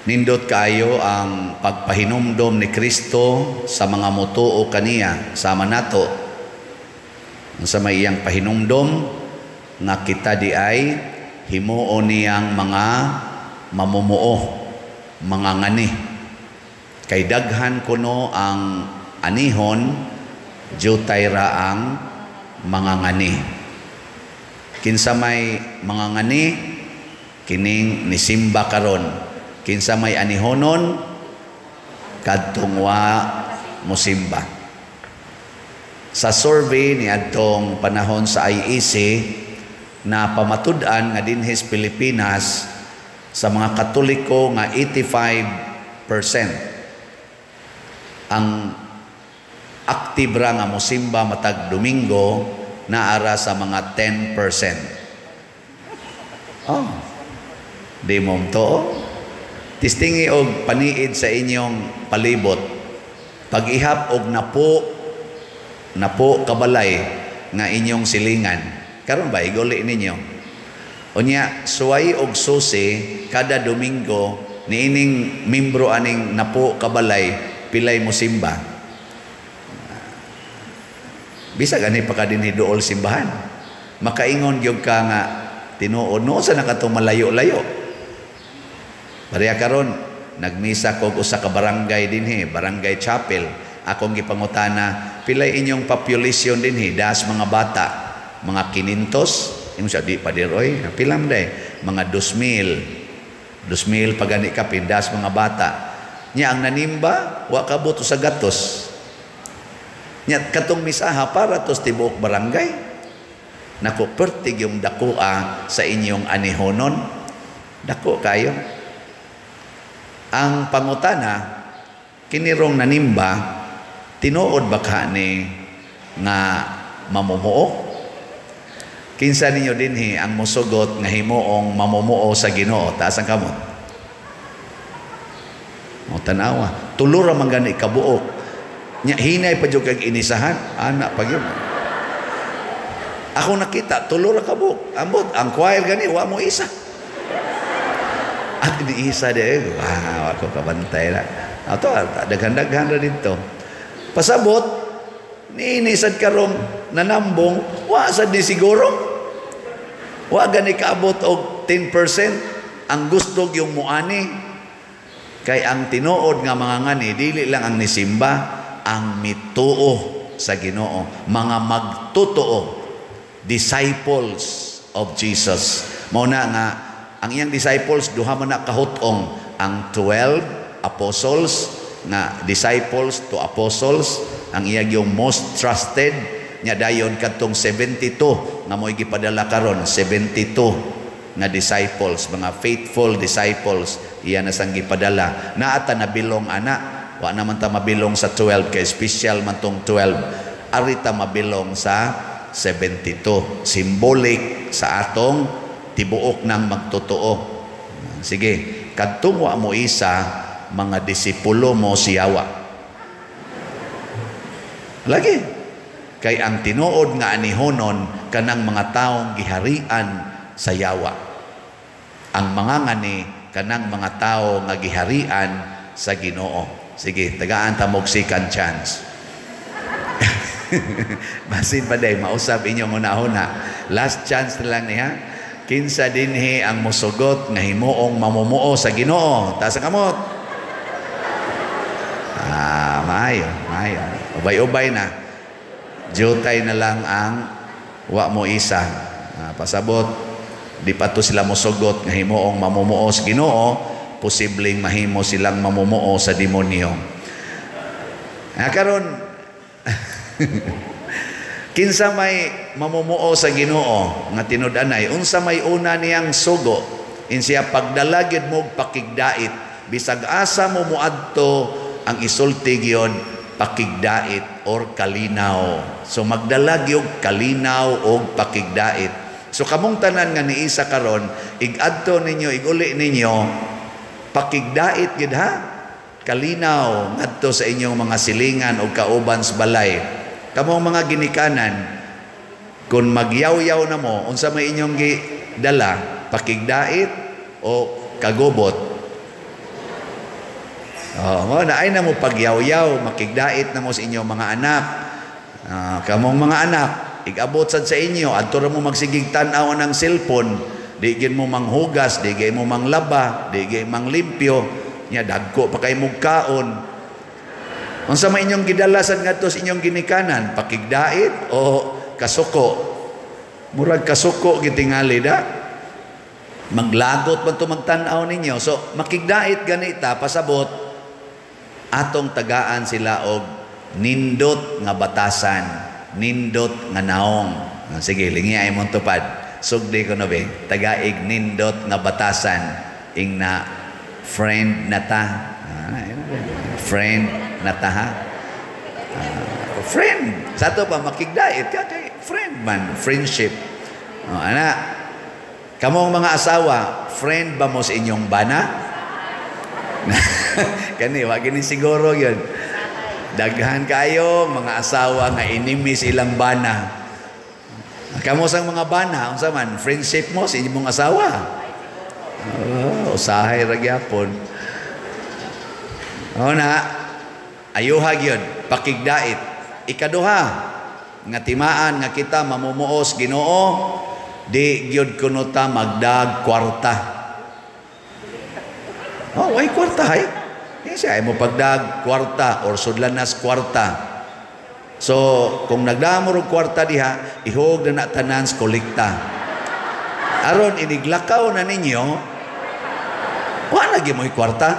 Nindot kaayo ang pagpahinumdom ni Kristo sa mga motuo kaniya sama nato. Unsa may iyang pahinumdom? Nga kita di ay himuon niyang mga mamumuo, mga ngani. Kay daghan kuno ang anihon, jutay ra ang mga ngani. Kinsa may mga ngani, kining nisimba karon. Kinsa may anihonon, kadtong wa mosimba. Sa survey ni adtong panahon sa IEC, na pamatud-an nga dinhi sa Pilipinas sa mga Katoliko nga 85% ang active ra nga mosimba matag Domingo, naara sa mga 10%. Oh, di mo to. Tistingi og paniid sa inyong palibot. Pag-ihap og napo, napo kabalay nga inyong silingan. Karon ba iguli ninyo? Unya suway og susi kada Domingo niining membro aning napo kabalay, pilay mo simba. Bisag ani pa ka dinhi duol simbahan. Makaingon gyud ka nga tinuod no sa nakatong malayo-layo. Pareha karon nagmisa kog usa ka barangay dinhi, Barangay Chapel. Akong gipangutana, pilay inyong population dinhi, das mga bata, mga 500, ingon siya, di pa dir oy, pila man day, mga 2,000. 2,000 pa gani ka pindas mga bata. Nya ang nanimba, wa kabot sa gatos. Nya katong misaha para tos tibuok barangay. Nako, pertig yung dakoa sa inyong anihonon. Dako kayo. Ang pangutana, kinirong nanimba, tinuod ba ka ni nga mamumuo? Kinsa ninyo dinhi ang musugot nga himuong mamumuo sa Ginoo? Taas ang kamot. O tanawa, tulo ra man gani kabuok. Nya hinay pa jud kag inisahan, ana pa gyud. Ako nakita tulo ra kabuok. Ambot ang choir gani wa mo isa. At iniisa di, wow, ako kabantay na. Ato, daghan-daghan ra dito. Pasabot, niinisad karong nanambong, wa sad ni siguro. Wa gani kaabot og 10% ang gusto yung muani. Kay ang tinuod nga mga ngani, dili lang ang nisimba, ang mituo sa Ginoo, mga magtotoo, disciples of Jesus. Mao na nga ang iyang disciples duha man na kahut-ong, ang 12 apostles nga disciples to apostles, ang iyang yung most trusted nya, dayon kadtong 72 nga mo'y gipadala karon, 72 nga disciples, mga faithful disciples, iya na sang gipadala. Naa ta nabilong ana, wa naman ta mabilong sa 12 kay special man tong 12. Ari ta mabilong sa 72, symbolic sa atong tibuok ng magtotoo. Sige, kadtong wa mo isa, mga disipulo mo siyawa. Lagi. Kay ang tinuod nga anihonon kanang mga taong giharian sa yawa. Ang mga ngani kanang mga tao nga giharian sa Ginoo. Sige, tagaan ta mog second chance. Basin pa day mausab inyong una-una. Last chance na lang niya. Kinsa dinhi ang musugot nga himuong mamumuo sa Ginoo? Taas ang kamot. Ah, maayo, maayo. Ubay-ubay na. Jutay na lang ang wa mo isa. Ah, pasabot, di pa to sila musugot nga himuong mamumuo sa Ginoo, posibleng mahimo silang mamumuo sa demonyo. Ah, karon kinsa may mamumuo sa Ginoo nga tinud-anay, unsa may una niyang sugo? Insiya pagdala gyud mo pakigdait, bisag asa mo moadto, ang isulti gyud pakigdait or kalinaw. So magdala gyud kalinaw og pakigdait. So kamong tanan nga niisa karon, ig-adto ninyo, iguli ninyo pakigdait gyud ha, kalinaw ngadto sa inyong mga silingan o kauban sa balay. Kamong mga ginikanan, kung magyaw-yaw na mo, unsa may inyong gidala, pakigdait o kagubot? Oh, mo na ay na mo pagyaw-yaw, makigdait na mo sa inyong mga anak. Kamong mga anak, igabot sad sa inyo, adto ra mo magsigig tan-aw ng cellphone, di gyud mo manghugas, di gyud mo manglaba, di gyud manglimpyo, nya dagko pa kay mong kaon. Unsa may inyong gidala sad ngadto sa inyong ginikanan, pakigdait o kasuko? Murag kasuko gitingali da. Maglagot man to magtan-aw ninyo. So makigdait ganita, pasabot atong tagaan sila og nindot nga batasan, nindot nga naong. Sige, lingi ay mong tupad. Sugdi ko na be, tagaig nindot nga batasan, ing na friend na ta. Friend na ta ha. Friend. Sa ato pa makigdait ka kay friend man, friendship. Oh, ana. Kamong mga asawa, friend ba mo sa inyong bana? Kani wa gini siguro yun. Daghan kayo mga asawa nga inimis ilang bana. Kamo sang mga bana, unsa man friendship mo sa inyong asawa? Oh, usahay ra gyapon. O na, ayuha gyud, pakigdait. Ikaduha, nga timaan nga kita mamumuos Ginoo, di gyud kuno ta magdag kwarta. Oh, way kwarta hay. Di siya ay mo pagdag kwarta or sudlanas kwarta. So, kung nagdamo og kwarta diha, ihog na na tanan sa kolekta. Aron iniglakaw na ninyo, wa na gyud mo'y kwarta.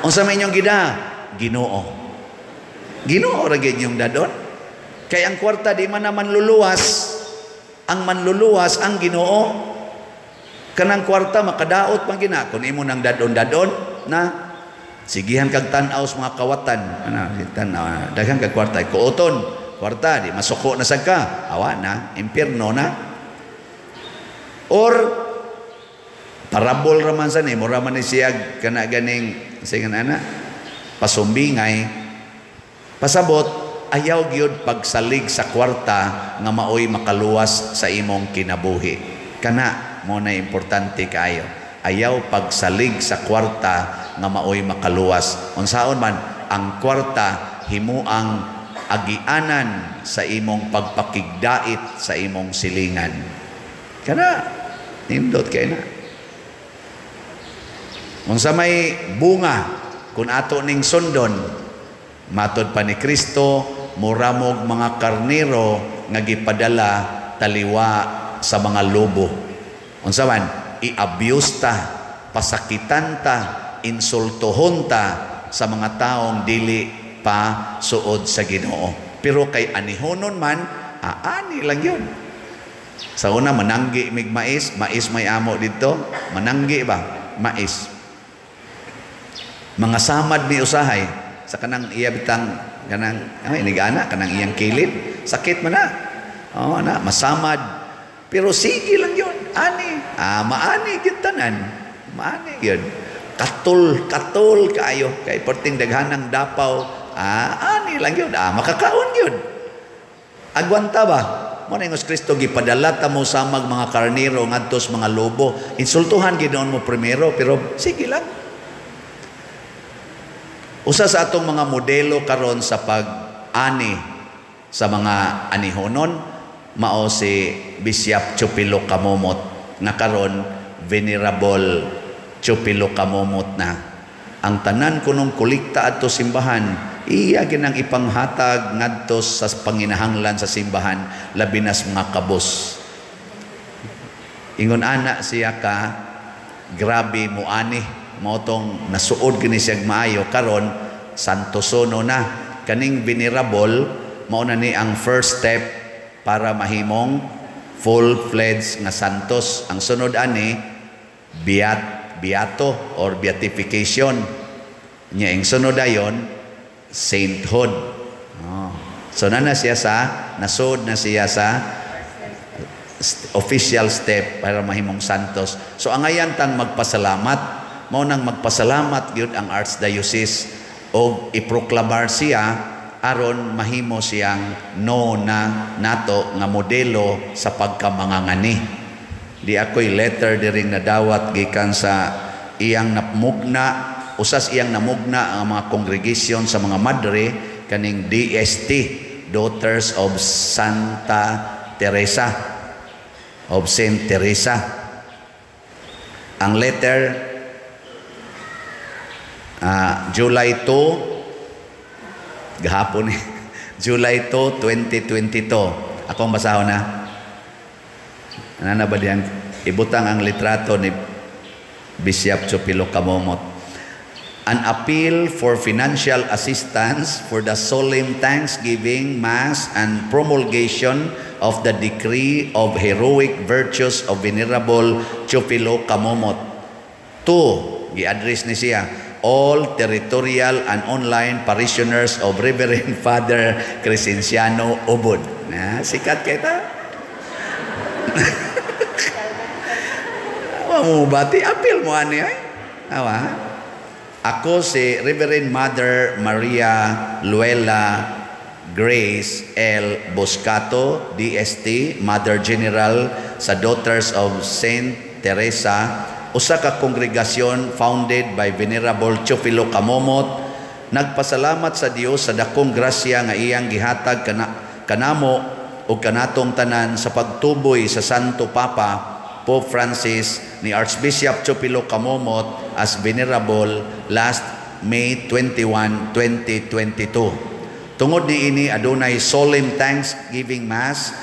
Unsa may inyong gida? Ginoo. Ginoo ra gyud inyong dadon. Kay ang kwarta di man na manluluwas. Ang manluluwas ang Ginoo. Kanang kwarta makadaot man gina kun imo nang dadon-dadon na sigihan kag tan-aw sa mga kawatan. Ana, tan-aw, daghan kag kwarta, kuoton, kwarta di masuko na sad ka. Awa na, impierno na. Or parabol ra man sa ni, mura man ni siya kana ganing sige ana pasumbingay. Pasabot ayaw gyud pagsalig sa kwarta nga maoy makaluwas sa imong kinabuhi. Kana mo na importante kaayo. Ayaw pagsalig sa kwarta nga maoy makaluwas. Unsaon man ang kwarta himuang agianan sa imong pagpakigdait sa imong silingan. Kana nindot kay na. Unsa may bunga kung ato ning sundon, matod pa ni Kristo, muramog mga karnero nga gipadala taliwa sa mga lobo. Unsa man, i-abuse ta, pasakitan ta, insultuhon ta sa mga taong dili pa suod sa Ginoo. Pero kay anihonon man, aani lang yun. Sa una, mananggi mig mais, mais may amo dito, mananggi ba? Mais. Mga samad ni usahay sa kanang iya bitang kanang ay nigana kanang iyang kilid, sakit man na. Oh, na masamad. Pero sige lang yun, ani. Maani gyud tanan. Maani gyud. Katul, katul kaayo kay perting daghanang dapaw, ani lang yun. Makakaon gyud. Agwanta ba? Mo na ingos Kristo gipadala ta mo samag mga karnero ngadto sa mga lobo. Insultuhan gyud mo primero pero sige lang. Usa sa atong mga modelo karon sa pag-ani sa mga anihonon mao si Bishop Chupilo Camomot nga karon Venerable Chupilo Camomot na. Ang tanan kunong kolekta adto simbahan iya ginang ipanghatag ngadto sa panginahanglan sa simbahan, labi na sa mga kabos. Ingon ana siya ka grabe mo ani mao tong nasuod gini siya maayo karon santosono na kaning venerable mao na ni ang first step para mahimong full-fledged nga santos. Ang sunod ani beato or beatification. Nya ang sunod ayon sainthood. Oh. So na siya sa nasud na siya sa official step para mahimong santos. So angayan tang magpasalamat, mao nang magpasalamat gyud ang Archdiocese og iproklamar siya aron mahimo siyang no na nato nga modelo sa pagkamangangani. Di ako'y letter diring nadawat gikan sa iyang napmugna Usas iyang namugna ang mga congregation sa mga madre kaning DST, Daughters of Santa Teresa, of Saint Teresa. Ang letter, July 2 gahapon eh. July 2, 2022. Akong basahon na. Ano na ba diyan? Ibutang ang litrato ni Bishop Teofilo Camomot. An appeal for financial assistance for the solemn Thanksgiving Mass and promulgation of the decree of heroic virtues of Venerable Teofilo Camomot. To, gi-address ni siya, all territorial and online parishioners of Reverend Father Crescenciano Ubod. Na, sikat kita. Wa mo bati, apil mo ani ay. Awa. Ako si Reverend Mother Maria Luella Grace L. Boscato, DST, Mother General sa Daughters of Saint Teresa, usa ka kongregasyon founded by Venerable Teofilo Camomot, nagpasalamat sa Dios sa dakong grasya nga iyang gihatag kanamo ug kanatong tanan sa pagtuboy sa Santo Papa Pope Francis ni Archbishop Teofilo Camomot as Venerable last May 21, 2022. Tungod niini, adunay solemn Thanksgiving Mass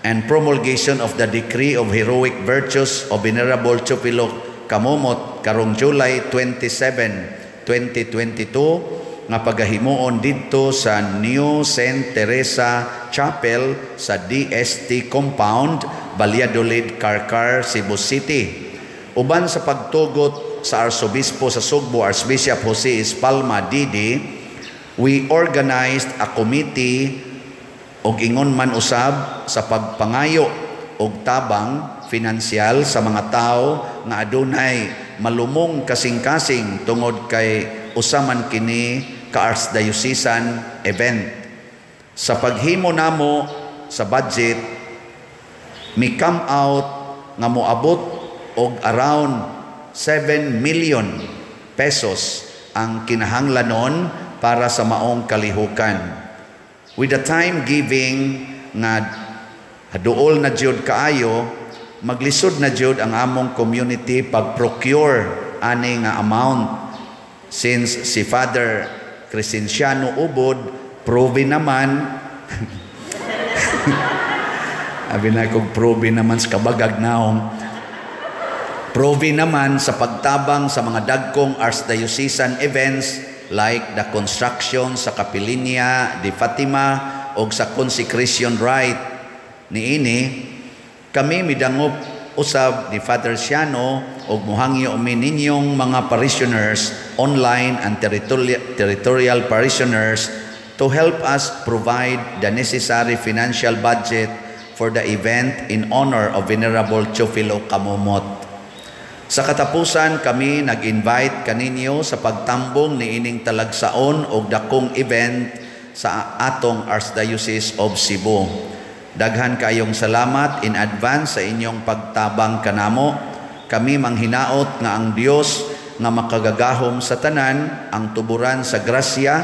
and promulgation of the decree of heroic virtues of Venerable Teofilo Camomot karong July 27, 2022 nga pagahimuon didto sa New Saint Teresa Chapel sa DST Compound, Valladolid, Carcar, Cebu City. Uban sa pagtugot sa Arsobispo sa Sugbo, Archbishop Jose Espalma DD, we organized a committee og ingon man usab sa pagpangayo og tabang finansyal sa mga tao nga adunay malumong kasing-kasing tungod kay usa man kini ka archdiocesan event. Sa paghimo namo sa budget, mi come out nga moabot og around 7 million pesos ang kinahanglanon para sa maong kalihukan. With the time giving nga duol na jud kaayo, maglisod na jud ang among community pag-procure ani nga amount since si Father Crescenciano Ubod proven naman. Abi na kog proven naman sa kabagag naong proven naman sa pagtabang sa mga dagkong archdiocesan events like the construction sa Capellania de Fatima og sa consecration rite niini. Kami midangop usab ni Father Siano og muhangyo mi ninyong mga parishioners online and territorial parishioners to help us provide the necessary financial budget for the event in honor of Venerable Teofilo Camomot. Sa katapusan, kami nag-invite kaninyo sa pagtambong niining talagsaon og dakong event sa atong Archdiocese of Cebu. Daghan kayong salamat in advance sa inyong pagtabang kanamo. Kami manghinaot nga ang Dios nga makagagahom sa tanan, ang tuburan sa grasya,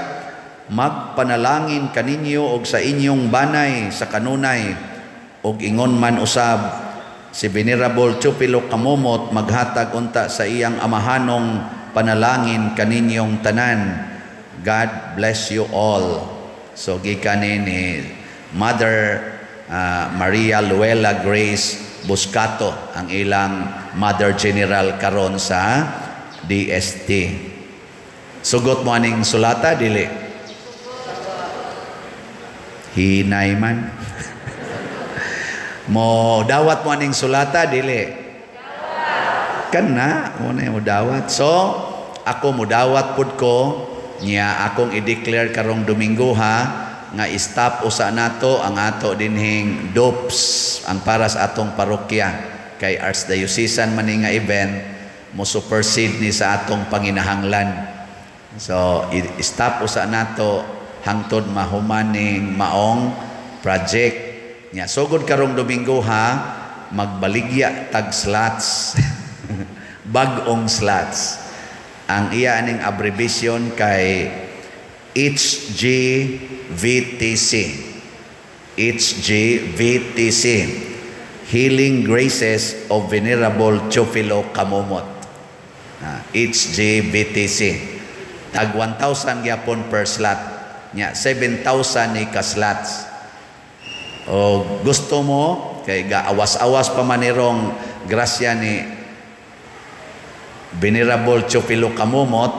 magpanalangin kaninyo og sa inyong banay sa kanunay, og ingon man usab si Venerable Teofilo Camomot maghatag unta sa iyang amahanong panalangin kaninyong tanan. God bless you all. So gikan ni Mother Maria Luella Grace Buscato, ang ilang Mother General karon sa DST. Sugot mo aning sulata, dili? Hinay man. Mo dawat mo aning sulata, dili? Kana mo na mo dawat. So ako mo dawat pud ko niya. Akong i-declare karong Domingo ha nga stop usa nato ang ato dinhing dopes ang para sa atong parokya kay archdiocesan man ni nga event, mo supersede ni sa atong panginahanglan. So i-stop usa nato hangtod mahumaning maong project nya. Sugod karong Domingo ha, magbaligya tag slots, bag-ong slots. Ang iya aning abbreviation kay HGVTC. HGVTC. Healing Graces of Venerable Teofilo Camomot. HGVTC. Tag 1,000 gyapon per slot. Nya 7,000 ni ka slots. O gusto mo kay gaawas-awas pa man irong grasya ni Venerable Teofilo Camomot,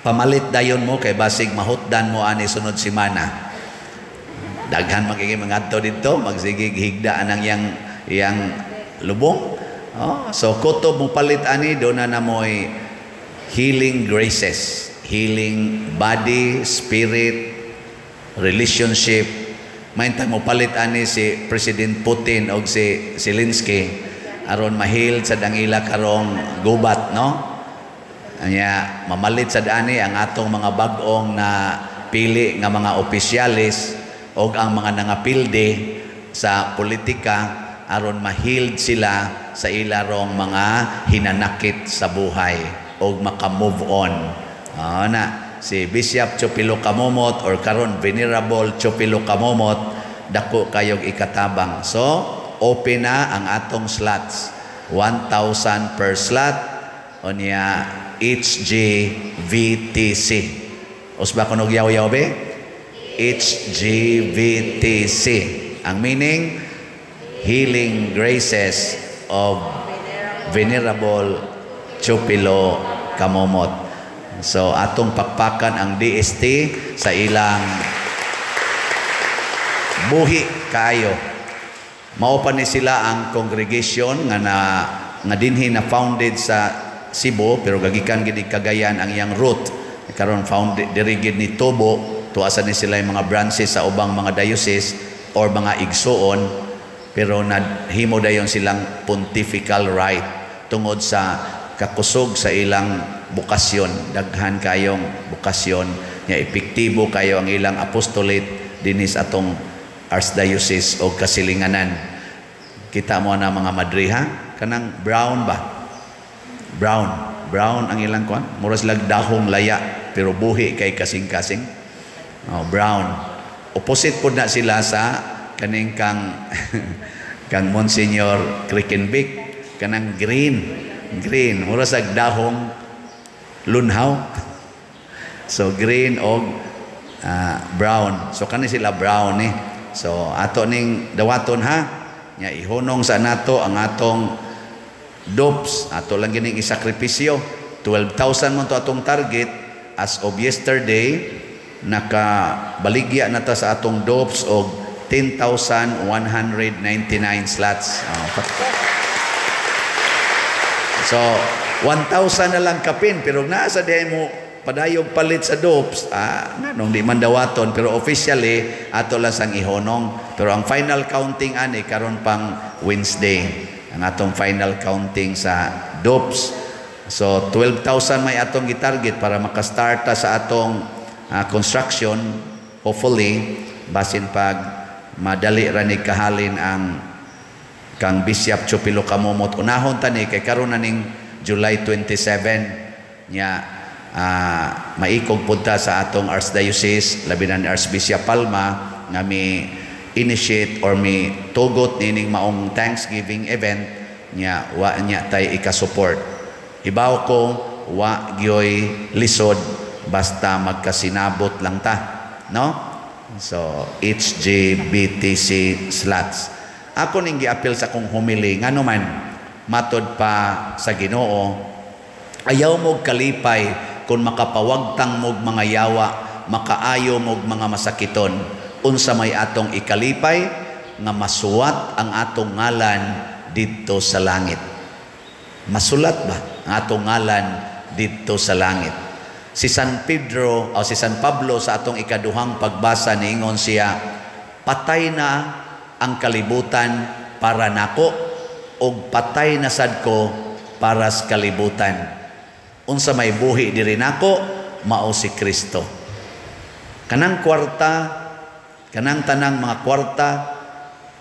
pamalit dayon mo kay basig mahutdan mo ani sunod semana. Daghan magiging mga adto didto, magsigig higda anang yang lubong. Oh, so kutob mo palit ani do na namoy healing graces, healing body, spirit, relationship. Maintang mo palit ani si President Putin og si Zelensky aron ma-heal sa dangila karong gubat, no? Anya mamalit sa ani ang atong mga bag-ong na pili nga mga opisyalis og ang mga nangapilde sa politika aron ma-healed sila sa ilarong mga hinanakit sa buhay og maka-move on. Oh, na si Bishop Teofilo Camomot or karon Venerable Teofilo Camomot, dako kayog ikatabang. So, open na ang atong slots. 1,000 per slot, unya HGVTC. Usba kunog yaw-yaw be? HGVTC. Ang meaning, Healing Graces of Venerable Teofilo Camomot. So atong pakpakan ang DST sa ilang buhi kaayo. Mao pa ni sila ang congregation nga na nga dinhi na founded sa Cebu, pero gagikan gid Cagayan ang iyang root. Karon founded diri gid ni tubo, tuasan ni sila yung mga branches sa ubang mga diocese or mga igsuon, pero nahimo dayon silang pontifical right tungod sa kakusog sa ilang bukasyon. Daghan kayong bukasyon nya, epektibo kayo ang ilang apostolate dinis atong archdiocese o kasilinganan. Kita mo na, mga madre, ha, kanang brown ba, brown brown ang ilang kuan, mura sila dahong laya pero buhi kay kasing-kasing. Oh, brown. Opposite pod na sila sa kaning kang Monsignor Krickenbeck, kanang green green, mura sa dahong lunhaw. So green og brown. So kani sila brown eh. So ato ning dawaton, ha, nya ihunong sa nato ang atong dopes. Ato lang gining isakripisyo. 12,000 man to atong target. As of yesterday, nakabaligya na ta sa atong dopes og 10,199 slots. Oh, so 1,000 na lang kapin, pero naa sa dihay mo padayog palit sa dopes, nganong di man dawaton? Pero officially ato lang sang ihonong. Pero ang final counting ani karon pang Wednesday ang atong final counting sa dopes. So 12,000 may atong gitarget para makastart ta sa atong construction, hopefully basin pag madali ra ni kahalin ang kang Bishop Teofilo Camomot. Unahon ta ni kay karon na ning July 27 nya, maikog pud ta sa atong archdiocese, labi na ni Archbishop Palma nga mi initiate or mi tugot nining maong Thanksgiving event nya wa nya tay ika-support. Ibaw ko wa gyoy lisod basta magkasinabot lang ta, no? So HGBTC slots. Ako ning giapil sa akong homily ngano man matod pa sa Ginoo, ayaw mo kalipay kung makapawagtang mog mga yawa, makaayo mog mga masakiton. Unsa may atong ikalipay? Nga masuwat ang atong ngalan didto sa langit. Masulat ba ang atong ngalan didto sa langit? Si San Pedro o si San Pablo sa atong ikaduhang pagbasa, niingon siya, "Patay na ang kalibutan para nako ug patay na sad ko para sa kalibutan. Unsa may buhi diri nako mao si Kristo." Kanang kwarta, kanang tanang mga kwarta,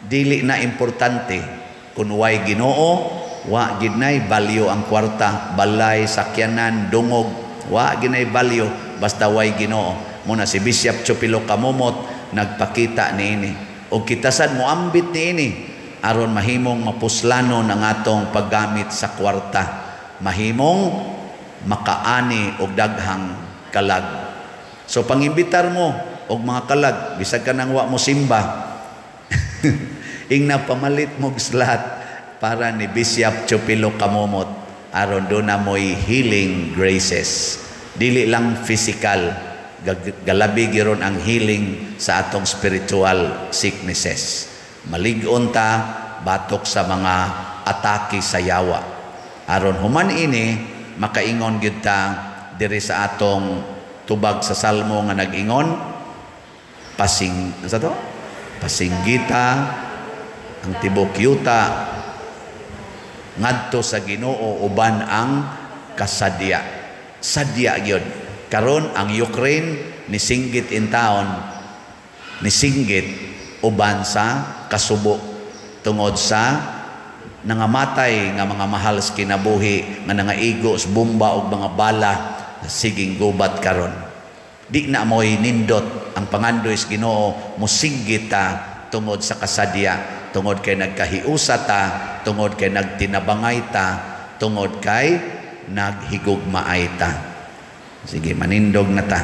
dili na importante kung way Ginoo. Wa gid nay value ang kwarta, balay, sakyanan, dungog, wa gid nay value basta way Ginoo. Muna si Bishop Chupilo Kamumot nagpakita niini. Og kita sad moambit niini aron mahimong mapuslanon ang atong paggamit sa kwarta, mahimong makaani og daghang kalag. So pangimbitar mo og mga kalag bisag ka nang wa mo simba, ingna pamalit mo slot para ni Bishop Chupilo Kamumot aron duna mo'y healing graces. Dili lang physical, galabi giron ang healing sa atong spiritual sicknesses. Malig-on ta batok sa mga atake sa yawa. Aron human ini makaingon gyud ta diri sa atong tubag sa salmo nga nag-ingon pasing sa to pasinggita ang tibok yuta ngadto sa Ginoo uban ang kasadya. Sadya gyud. Karon ang Ukraine nisinggit in taon, nisinggit uban sa kasubo tungod sa nangamatay nga mga mahal sa kinabuhi nga nangaigo sa bomba og mga bala, siging gubat karon. Di na mo'y nindot ang pangandoy sa Ginoo, mosinggit ta tungod sa kasadya, tungod kay nagkahiusa ta, tungod kay nagtinabangay ta, tungod kay naghigugmaay ta. Sige, manindog na ta.